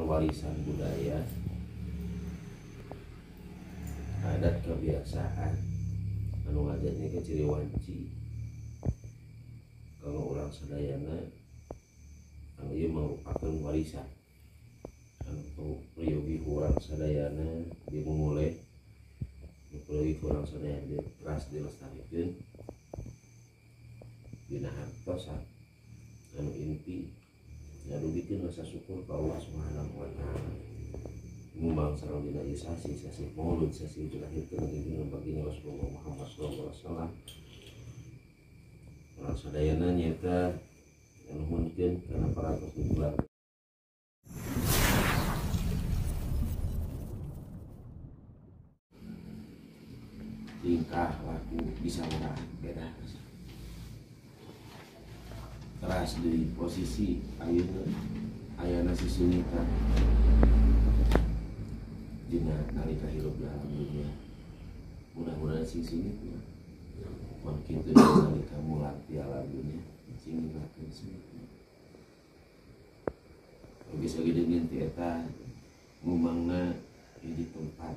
Warisan budaya adat kebiasaan anu ngajarnya ke ciri wanci kalau orang sadayana anu ieu merupakan warisan anu priyogi urang sadayana dimumule priyogi urang sadayana teras dilestarikeun dina hartosan anu inti ngadugikeun rasa syukur ka Allah Subhanahu wa taala. Ngumang sareng dina ieu sasi, sasi Maulud, sasi dilahirkeun dina baginda Rasulullah Muhammad sallallahu alaihi wasallam. Urang sadayana nyaeta nuhunkeun kana parantos dibulan. Tingkah laku bisa urang beda. Teras di posisi ayeuna ayana sisunita dina nalika hirup di alam dunia. Mudah-mudahan sing singitna pon kitu nalika mulang di alam dunia sing nginakeun singitna. Oge sagedeung ti eta ngumangna di tempat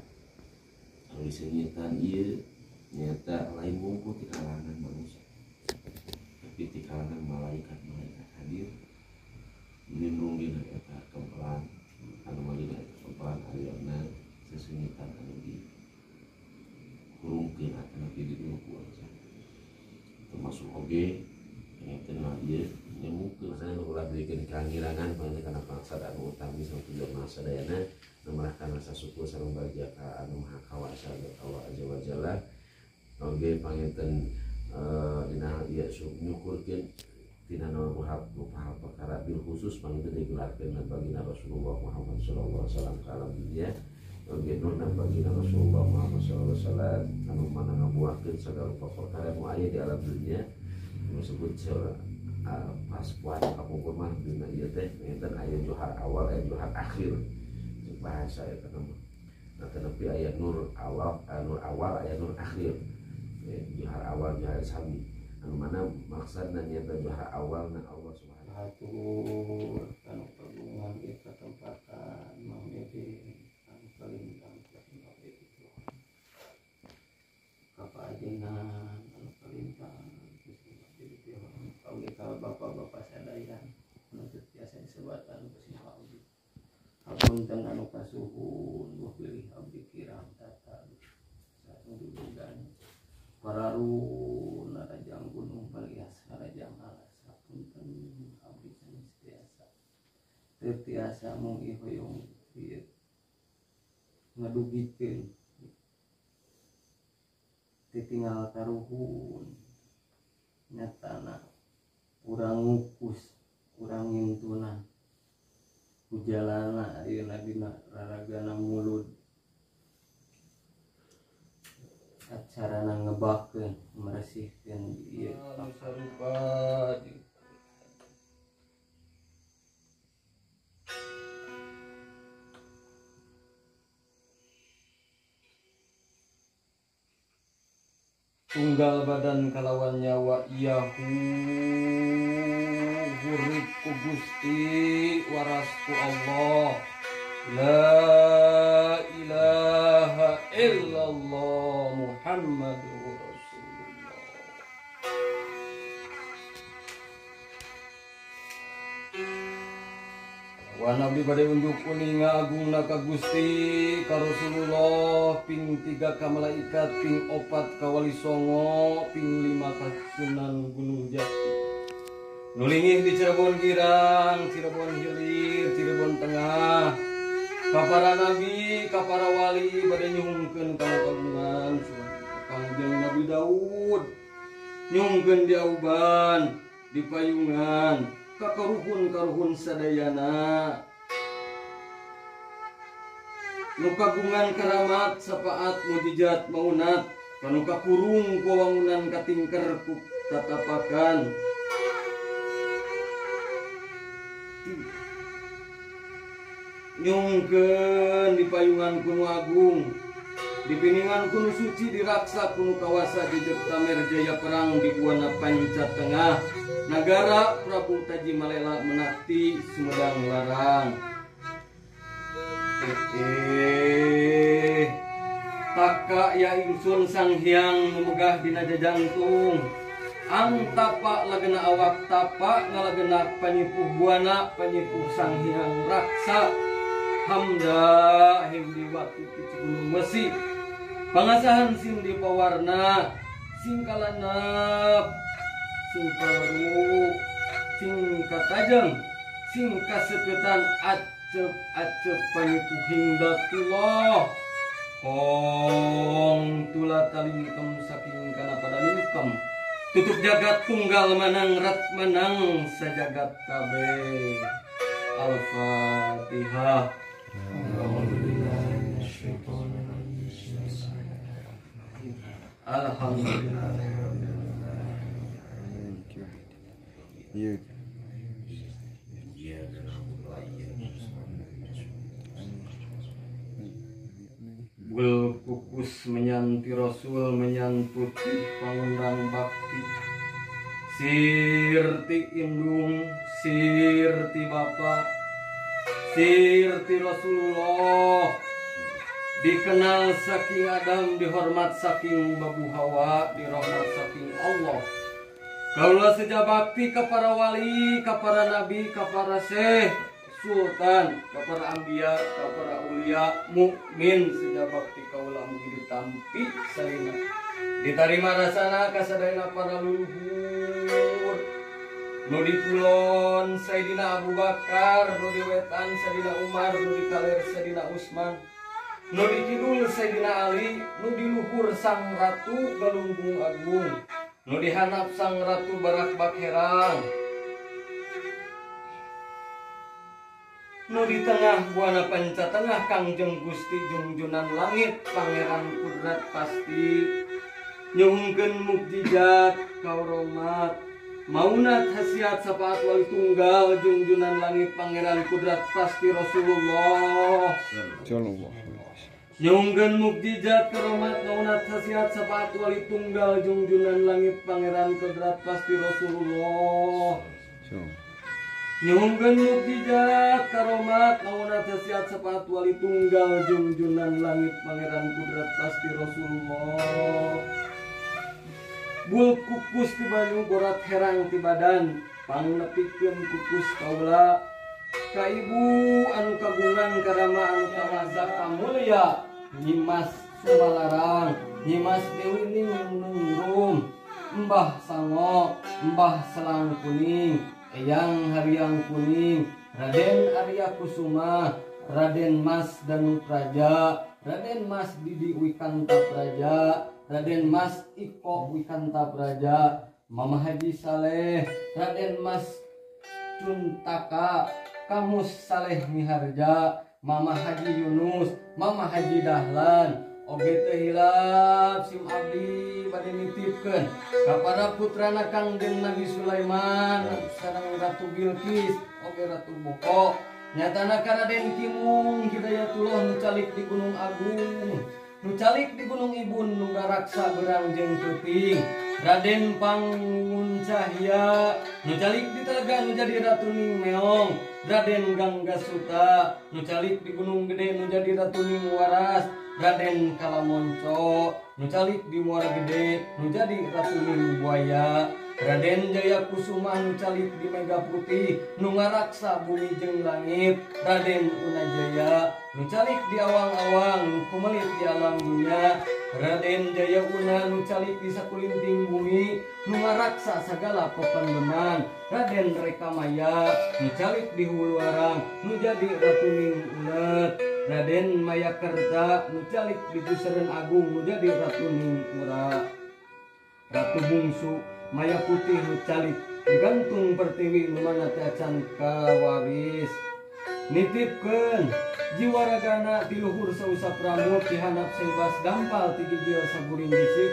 anu disengitan ieu nyaeta lain wungkul ti kalangan manusia, tapi di kalangan malaikat-malaikat hadir nindung dina eta kempelan anu dina eta kempelan ayana sesunyitan anu dikurungkeun atanapi didulukuan termasuk oge nyaeta ieu nyemukeun sana ulah beukeun kangirangan panginten kana pangsa anu utami sareng tujuan sadayana memerahkan rasa syukur sareng bagja ka anu maha kawasa Allah azza wa jalla. Oge panginten dina hal ieu nyukurkeun tina rupa hal perkara bil khusus panginten digelarkeun baginda Rasulullah Muhammad sallallahu alaihi wasallam ka alam dunia. Oge nurna baginda Rasulullah Muhammad sallallahu alaihi wasallam anu mana ngabuahkeun sagala rupa perkara nu aya di alam dunia disebut pas puasa kapungkur mah dina ieu teh panginten aya johar awal aya johar akhir bahasa eta mah. Nah tapi aya nur awal, nur awal aya nur akhir. Johar awal johar sami anu mana maksudna nyaeta johar awal na Allah Subhanahu hatur anu kagungan ieu katempatan Mang Dede anu kalintang kapajengan anu kalintang oge ka bapak-bapak sadaya anu teu tiasa disebatan ku si abdi. Hapunten anu kasuhun buh bilih abdi kirang tata sadudugan pararun narajang gunung palias narajang alas. Hapunten abdi sanes tiasa teu tiasa mung hoyong ieu ngadugikeun titinggal karuhun nyatana urang ngukus urang ngintuna kujalana ayeuna dina raragana mulud acarana ngebakeun meresihkeun ieu sarupa. Tunggal badan kalawan nyawa Yahu hurip ku Gusti waras ku Allah la ilaha illallah Muhammadur Rasulullah. Wan abdi bade unjuk uninga agungna ka Gusti ka Rasulullah ping 3 ka malaikat ping 4 ka wali songo ping 5 ka Sunan Gunung Jati. Nulingih di Cirebon Girang, Cirebon Hilir, Cirebon Tengah. Ka para nabi, ka para wali bade nyuhunkeun ka kagungan Kangjeng Nabi Daud. Nyuhunkeun di auban, di payungan, karuhun-karuhun sadayana. Nu kagungan karamat sapaat mujizat maunat, kanu kakurung ku wangunan katingker ku tatapakan. Nyungkeun di payungan kunu agung, di piningan kunu suci diraksa kunu kawasa di Tamer Jaya Perang di Buana Panca Tengah. Nagara Prabu Tajimalela menakti Sumedang Larang. Taka ya ingsun sang hyang numegah dina jajangtung. Ang tapa lagena awak tapa ngalagena panyipuh buana panyipuh sang hyang raksa. Hamda himdi waktu ti Gunung Wesi. Pangasahan sindi pawarna sing kalanap sing paweru sing katajeng sing kaseketan acep-acep panyipuh hingdatullah. Hong tula talingkem saking kana pada lingkem tutup jagat tunggal manang rat manang sajagat kabeh. Al-Fatihah. Alhamdulillah. Bul kukus menyanti Rasul menyantuti pangundang bakti. Sirti indung, sirti bapa, sirti Rasulullah. Dikenal saking Adam, dihormat saking Babu Hawa, dirahmat saking Allah. Kaulah seja bakti ke para wali, ke para nabi, ke para syekh, sultan, ke para anbiya, ke para ulia, mukmin seja bakti kaulah mugi ditampi salina. Diterima rasana kasadayana para leluhur. Nu di kulon Sayyidina Abu Bakar, nu di wetan Sayyidina Umar, nu di kaler Sayyidina Utsman, nu di kidul Sayyidina Ali, nu di luhur Sang Ratu Galunggung Agung, nu di hanap Sang Ratu Barak Bakherang, nu di tengah Buana Panca Tengah Kangjeng Gusti Jungjunan Langit Pangeran Kudrat Pasti. Nyuhunkeun mukjizat kauromat maunat khasiat sapaat wali tunggal Jungjunan Langit Pangeran Kudrat Pasti Rasulullah. Nyuhunkeun mukjizat karomat maunat khasiat sapaat wali tunggal Jungjunan Langit Pangeran Kudrat Pasti Rasulullah. Nyuhunkeun mukjizat karomat maunat khasiat sapaat wali tunggal Jungjunan Langit Pangeran Kudrat Pasti Rasulullah. Bul kukus ti banyu gorat herang ti badan pangnepikeun kukus kaula ka ibu anu kagungan karama anu kamaza kamulya Nyimas Sumalarang, Nyimas Dewi Ningrum, Mbah Sango, Mbah Selang Kuning, Eyang Hariang Kuning, Raden Arya Kusuma, Raden Mas Danu Praja, Raden Mas Didi Wikanta Praja, Raden Mas Iko Wikanta Praja, Mama Haji Saleh, Raden Mas Cuntaka, Kamus Saleh Miharja, Mama Haji Yunus, Mama Haji Dahlan. Oge teu hilap sim abdi bade nitipkeun ka para putrana Kangjeng Nabi Sulaiman sareng Ratu Bilqis oge Ratu Boko. Nyatana ka Raden Kimung Hidayatullah nu calik di Gunung Agung, nu calik di Gunung Ibun nu garaksa berang jeung peuting. Raden Pangun Cahya nu calik di Talaga nu jadi Ratu Ning Meong. Raden Ganggasuta nu calik di Gunung Gede nu jadi Ratu Ning Waras. Raden Kalamonco nu calik di Muara Gede nu jadi Ratu Ning Buaya. Raden Jaya Kusuma nu calik di Mega Putih nu ngaraksa bumi jeung langit. Raden Unajaya nu calik di awang-awang nu kumelit di alam dunya. Raden Jaya Una nu calik di sakulinting bumi nu ngaraksa sagala pependeman. Raden Rekamaya nu calik di Huluarang nu jadi Ratu Ning Ulet. Raden Mayakerta nu calik di Buseren Agung nu jadi Ratu Ning Ura. Ratu Bungsu Maya Putih nu calik digantung pertiwi nu mana teu acan kawaris. Nitipkeun jiwa ragana ti luhur sausap rambut ti handap saibas dampal ti gigil saguring gisik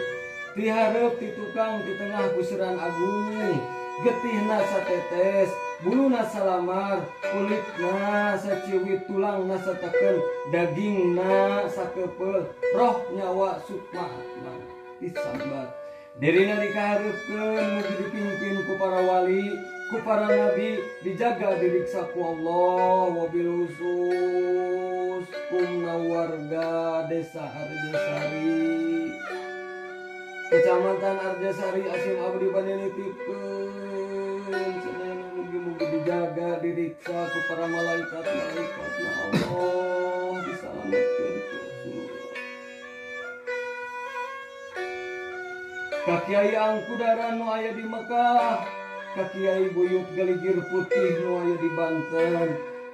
ti hareup ti tukang ti tengah Buseran Agung. Getihna satetes, buluna salamar, kulitna saciwit, tulangna sateken, dagingna sakepeul, roh nyawa sukma atma disambat. Dirina dikahareupkeun mugi dipimpin ku para wali, ku para nabi, dijaga diriksa ku Allah. Wabil khusus kumna warga desa Arjasari, Kecamatan Arjasari, Asim abdi bade nitipkeun sadayana mugi-mugi dijaga diriksa ku para malaikat-malaikat na Allah, disalametkeun ku Rasulullah. Ka Kiai Angkudara nu aya di Mekah, ka Kiai Buyut Galigir Putih nu aya di Banten,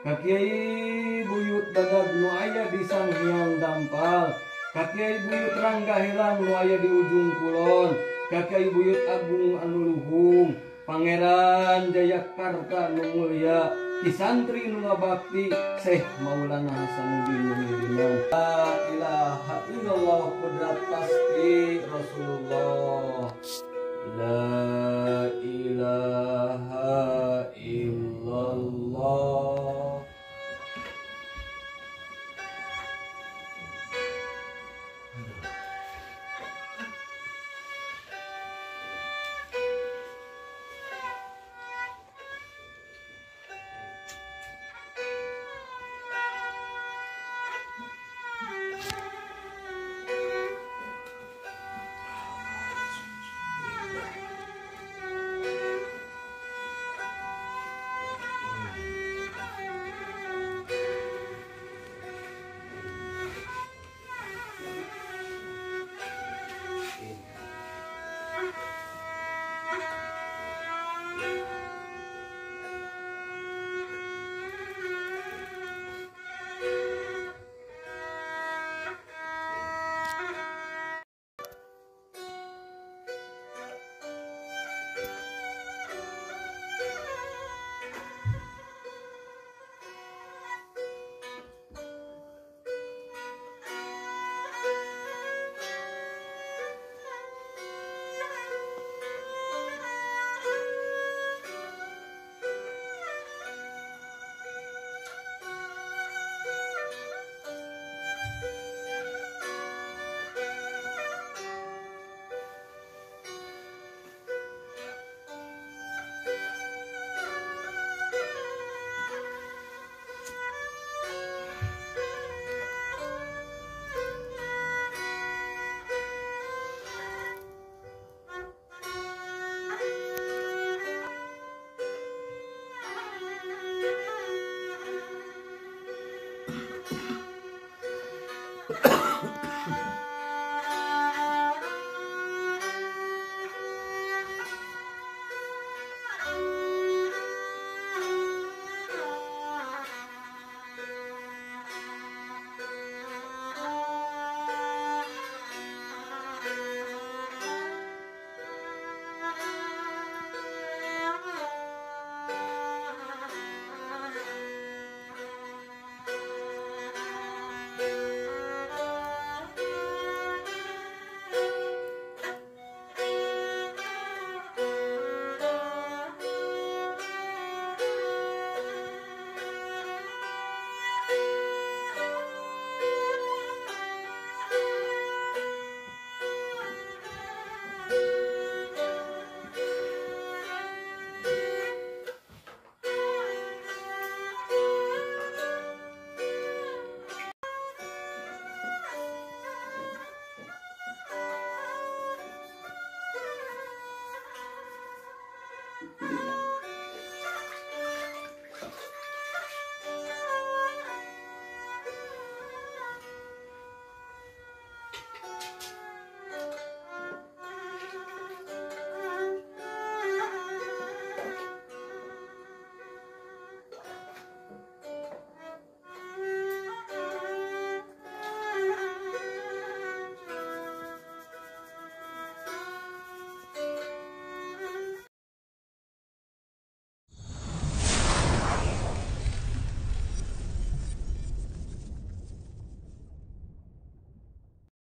ka Kiai Buyut Badag nu aya di Sanghyang Dampal, ka Kiai Buyut Rangga Helang nu aya di Ujung Kulon, ka Kiai Buyut Agung anu luhung, Pangeran Jayakarta nu mulia, Ki Santri nu ngabakti, Syekh Maulana Hasanuddin Muhyiddin. La ilaha illallah kudrat pasti Rasulullah. La ilaha illallah.